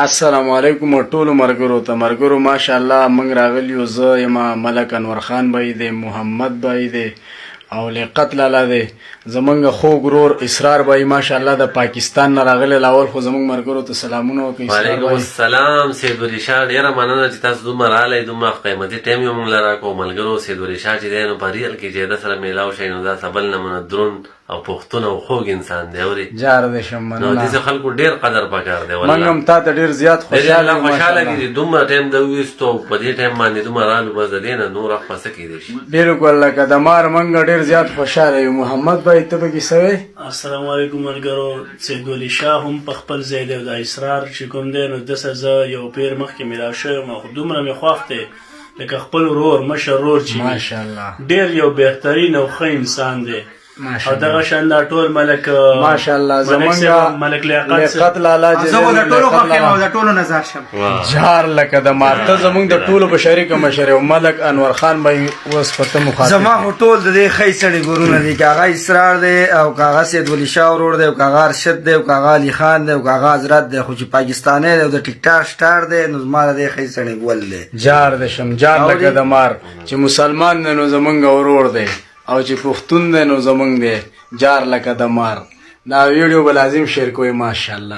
السلام علیکم ټولو مرګرو ته. مرګرو، ماشاءالله موږ راغلی یو. زه یم، ملک انور خان بای دی، محمد بای دی او لیاقت لالا دی، زمونږ خوږ ورور اسرار بای ماشاءالله د پاکستان نه راغلی. لاول خو زمونږ مرګرو ته سلامونه وکړئ، اسرار وعلیکم بای. السلام سید ولی شاه، ډیره مننه چې تاسو دومره راغلی، دومره قیمتي ټایم یې موږ له راکړو. ملګرو، سید ولی شاه چې دی نو په real کې چې ده سره میلاو شي نو دا سبل نمونه درون او پښتون او خوږ انسان دی، اوري؟ جار دې شم. نو مننه. داسې خلکو ډیر قدر پکار دی. موږ والله هم تا ته ډیر زیات ډېر خوشاله الله یو. خوشحاله ماشاءالله. کړي چې دومره ټایم د ویستو او په دې ټایم باندې دومره رالو، بس د دې نه نور اخوا څه کېدای شي؟ بالکل، لکه د مار موږ ډیر زیات خوشاله یو. محمد بای، ته پکې څه وې؟ السلام علیکم ملګرو. سید ولی شاه هم په خپل ځای دی او د اسرار چې کوم دی نو د سره زه یو پیر مخکې میلاو شوی یم، خو دومره مې خوښ دی لکه خپل ورور، مشر ورور چې وي. ماشاءالله. ډیر یو بهترین او ښه انسان دی او ماشاءالله. دغه شان دا ټول ملک ماشاءالله. ملک زمونږ صاحب، ملک لیاقت صاحب. لیاقت لالا چې زه دی به نو د ټولو لیاقت خوښ یم او لالا د ټولو نظر شم. جار لکه د مارته، زمونږ د ټولو په شریکه مشر یو. ملک انور خان بای، اوس په ته مخاطب. زما خو ټول د دې ښی سړي ګورونه دي، که هغه اسرار دی او که هغه سید ولي شاه ورور دی او که هغه ارشد دی او که هغه علي خان دی او که هغه حضرت دی، خو چې پاکستانی دی او د ټیک ټاک سټار دی نو زما د دې ښی سړي ګل دی. جار د شم، جار لکه د مار. چې مسلمان دی نو زمونږ ورور دی او چې پښتون دی نو زمونږ دی. جار لکه د مار. دا ویډیو به لازم share کوئ. ماشاءالله.